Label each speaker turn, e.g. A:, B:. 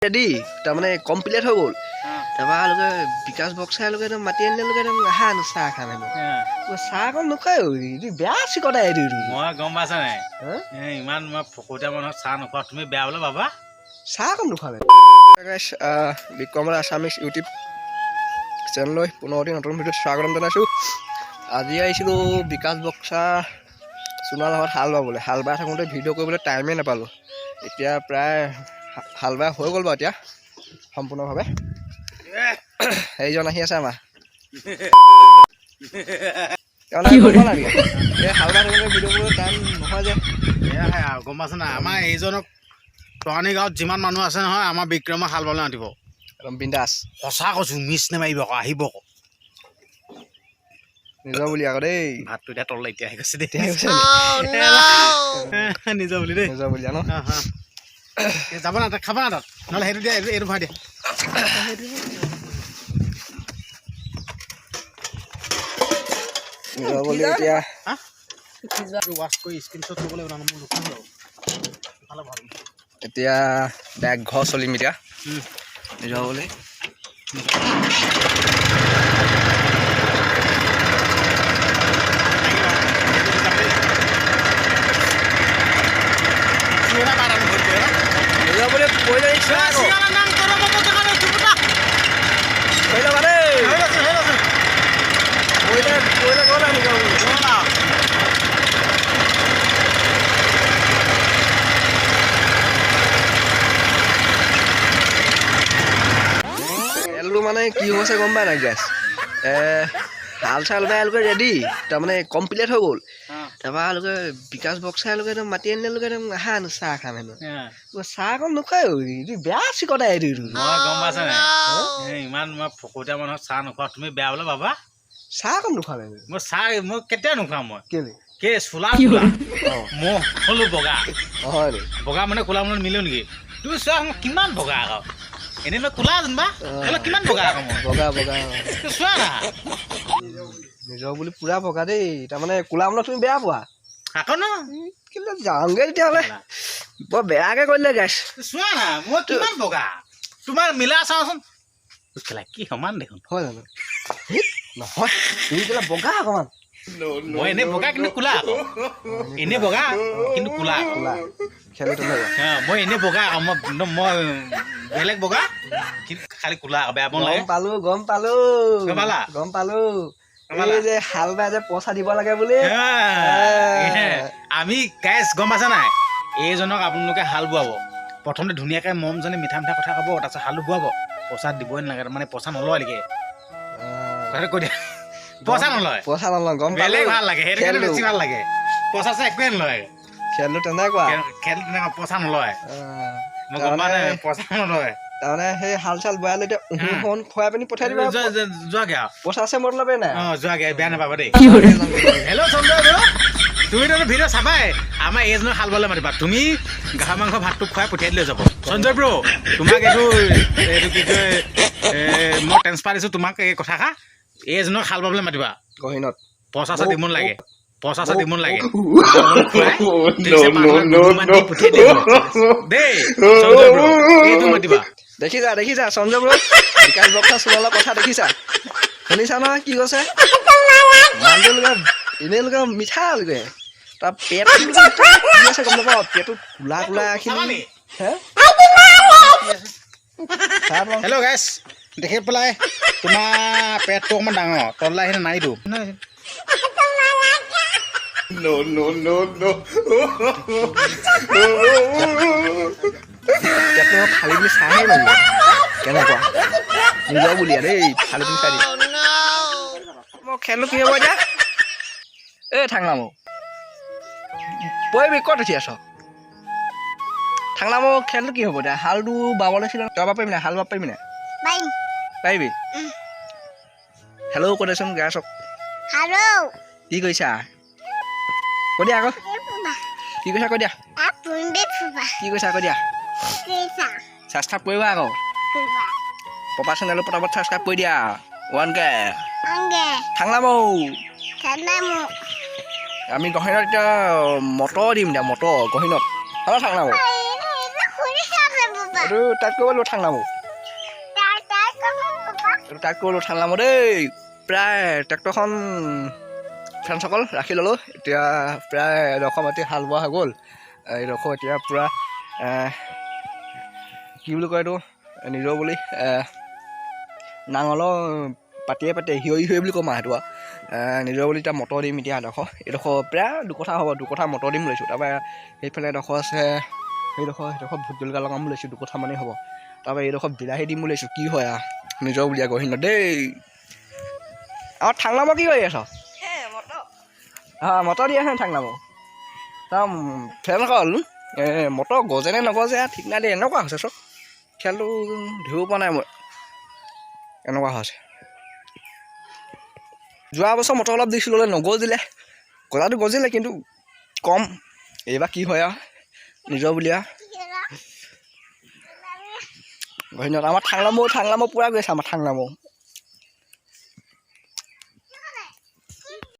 A: Ready, তাৰমানে complete হৈ গ'ল। তাৰপৰা লোকে বিকাশ বক্সাই লোকে একদম মাতি আনিলে, লোকে একদম আহা চাহ খাম হেনো। চাহ অকণ নোখোৱাই, বেয়া চিকটা এইটো।
B: মই গম পাইছা নাই, ইমান মই ফকতীয়া মানুহক চাহ নোখোৱা, তুমি বেয়া বোলে ভাবা।
A: চাহ অকণ নোখোৱালে। বিক্ৰমৰ আছামিজ ইউটিউব চেনেললৈ পুনৰ এটি নতুন ভিডিঅ'ত স্বাগতম জনাইছোঁ। আজি আহিছিলোঁ বিকাশ বক্সা সোণোৱাল ঘৰত হাল বাবলৈ। হাল বাই থাকোঁতে ভিডিঅ' কৰিবলৈ টাইমেই নাপালোঁ। এতিয়া প্ৰায় হাল বাই হৈ গ'ল বাৰু, এতিয়া সম্পূৰ্ণভাৱে। সেইজন আহি আছে আমাৰ। হাল বাই থাকোঁতে ভিডিঅ' কৰিবলৈ টাইম নহয় যে।
B: সেয়াহে আৰু, গম পাইছে নাই? আমাৰ এইজনক টৰাণী গাঁৱত যিমান মানুহ আছে নহয়, আমাৰ বিক্ৰমক হাল বাবলৈ মাতিব।
A: একদম বিন্দাছ।
B: সঁচা কৈছোঁ, মিছ নামাৰিব আকৌ, আহিব আকৌ।
A: নিজৰ বুলি আকৌ দেই।
B: ভাতটো এতিয়া তললৈ এতিয়া আহি গৈছে দেই।
A: এতিয়া
B: নিজৰ বুলি দেই।
A: নিজৰ বুলি ন।
B: যাব না তাত, খাবা না তাত, নহ'লে সেইটো দিয়া, এইটো ভৰাই দিয়া।
A: নিজৰ বুলি এতিয়া এতিয়া ডাইৰেক্ট ঘৰ চলিম এতিয়া নিজৰ বুলি। মানে কি হৈছে গম পাই নাই গেছ? হাল চাল বাই লোকে ৰেডি, তাৰমানে কমপ্লিট হৈ গ'ল। তাৰপৰা লোকে বিকাশ বক্সাই লোকে একদম মাতি আনিলে, লোকে একদম আহা চাহ খাম হেনো। চাহ অকণ নোখোৱাই, বেয়া চিকটা এইটো।
B: মই গম পাইছা নাই, ইমান মই ফকতীয়া মানুহক চাহ নোখোৱা, তুমি বেয়া বোলে ভাবা।
A: চাহ অকণ নোখোৱালে।
B: মই চাহ মই কেতিয়া নোখোৱাম? মই
A: কেলে
B: কে চোলা কোলা, মই হ'লো বগা।
A: হয়,
B: বগা মানে কোলা মানে মিলো নেকি? তুমি চোৱা, মই কিমান বগা আকৌ। এনেই মই কোলা যেনিবা, কিমান বগা আকৌ মই।
A: বগা বগা
B: চোৱা না।
A: নিজৰ বুলি পুৰা বগা দেই। তাৰমানে কোলা মানে তুমি বেয়া পোৱা
B: আকৌ ন?
A: কিন্তু যাওঁগে তেতিয়াহ'লে, বৰ বেয়াকে কৰিলে গাইছ।
B: চোৱা না, মই কিমান বগা, তোমাৰ মিলা চাওঁচোন। খেলা কি সমান দেখোন।
A: হয় জানো? নহয়, তুমি কেলা বগা অকণমান।
B: মই এনেই বগা কিন্তু কোলা আকৌ। এনেই বগা কিন্তু কোলা।
A: কোলা খেলি
B: মই এনেই বগা আকৌ, মই মই বেলেগ বগা কিন্তু খালি কোলা আকৌ, বেয়া পাব
A: গম পালো, গম পালো, গম পালো। এই যে হাল বাই যে পইচা দিব লাগে বুলি
B: আমি গাইছ, গম পাইছা নাই? এইজনক আপোনালোকে হাল বোৱাব। প্ৰথমতে ধুনীয়াকৈ মমজনে মিঠা মিঠা কথা ক'ব, তাৰপিছত হালো বোৱাব, পইচা দিবই নালাগে, মানে পইচা নলয় নেকি কথাটো কৈ দিয়া। পইচা নলয়,
A: পইচা নলয়, গম পালো।
B: বেলেগ ভাল লাগে, সেইটো কাৰণে বেছি ভাল লাগে। পইচা চা একোৱে নলয়।
A: খেলটো তেনেকুৱা,
B: খেল তেনেকুৱা, পইচা নলয়। মই গম পোৱা নাই, পইচা নলয়।
A: তাৰমানে সেই হাল চাল বোৱাই লৈ এতিয়া উহুখন খুৱাই পিনি পঠাই দিবা।
B: যোৱাগে আৰু
A: পইচা আছে মতলবে নাই।
B: অঁ, যোৱাগে, বেয়া নাপাবা দেই। হেল্ল' সঞ্জয় ব্ৰ, তুমি তো ভিডিঅ' চাবাই। আমাৰ এইজনক হাল বাবলৈ মাতিবা, তুমি গাহৰি মাংস ভাতটো খুৱাই পঠিয়াই দিলে যাব। সঞ্জয় ব্ৰ, তোমাক এইটো এইটো কি কয়, মই ট্ৰেন্সফাৰ দিছোঁ তোমাক এই কথাষাৰ। এইজনক হাল বাবলৈ মাতিবা।
A: গহীনত
B: পইচা চা দিব নালাগে, পইচা চা দিব নালাগে। দেই সঞ্জয় ব্ৰ, এইটো মাতিবা।
A: দেখিছা, দেখিছা সঞ্জয় ব্ৰ, বিকাশ বক্সা সোণোৱালৰ কথা দেখিছা, শুনিছা নহয় কি কৈছে? মানুহটো লোকে এনেই লোকে মিঠা লোকে, তাৰ পেটটো কি আছে গম নাপাওঁ, পেটটো কোলা কোলা খিনি।
B: হেল্ল' গাইছ, দেখি পেলাই তোমাৰ পেটটো অকণমান ডাঙৰ, তললৈ আহিলে নাইতো।
A: পেটটো মই ফালি পিনি চাইহে নামিব কেনেকুৱা নিজৰ বুলিয়া দেই, ফালি পিনি চাই দিম। মই খেলো কি হ'ব এতিয়া? এই থাংলা মোক পৰিবি, ক'ত উঠি আছ? থাংলা মোক খেলটো কি হ'ব এতিয়া? হালটো বাব লাগিছিলে, তই বাব পাৰিবি নাই? হাল বাব পাৰিবি নাই? পাৰিবি? হেল্ল' কৈ দেচোন গাইছক। কি কৰিছা কৈ দিয়া আকৌ, কি কৈছা কৈ দিয়া, কি কৈছা কৈ দিয়া। ছাবস্ক্ৰাইব কৰিবা আকৌ, পপা চেনেলটো পটাপট ছাবস্ক্ৰাইব কৰি দিয়া। ওৱানকে থাংলা মৌ। আমি গহীনত এতিয়া মটৰ দিম দিয়া, মটৰ গহীনত। হেল্ল' থাংলা মৌ। এইটো টাইট কৰিব লাগিব ঠাংলামো। এইটো টাইট কৰিব লাগিব ঠাংলামো দেই। প্ৰায় ট্ৰেক্টৰখন, ফ্ৰেণ্ডসকল, ৰাখি ল'লোঁ। এতিয়া প্ৰায় এডোখৰ মাটি হাল বোৱা হৈ গ'ল। এইডোখৰ এতিয়া পূৰা কি বুলি কয় এইটো, নিজৰ বুলি নাঙলৰ পাতিয়ে পাতিয়ে হিয়ৰি হিয়ৰি বুলি ক'ম আৰু সেইটো আৰু। নিজৰ বুলি এতিয়া মটৰ দিম। এতিয়া এডোখৰ, এইডোখৰ প্ৰায় দুকঠা হ'ব, দুকঠা মটৰ দিম লৈছোঁ। তাৰপৰা সেইফালে এডোখৰ আছে, সেইডোখৰ ভোট জলকীয়া লগাম বুলি লৈছোঁ, দুকঠা মানেই হ'ব। তাৰপৰা এইডোখৰ বিলাহী দিম বুলি লৈছোঁ। কি হয় আৰু, নিজৰ বুলিয়া গহিন দেই। আমাৰ ঠাংলামৰ কি কৰি আছ? হা, মটৰ দি আছে ঠাংলামৰ। তাৰ ফেনখন মটৰ গজে নে নগজে ঠিক নাই দেই। এনেকুৱা হৈছে চব, খেলটো ধৰিব পৰা নাই মই, এনেকুৱা হৈছে। যোৱা বছৰ মটৰ অলপ দিছিলোঁ, নগজিলে। গজাটো গজিলে, কিন্তু কম। এইবাৰ কি হয় আৰু, নিজৰ বুলিয়া গহিনত। আমাৰ ঠাংলামো, ঠাংলামো পূৰা গৈছে। আমাৰ ঠাংলামো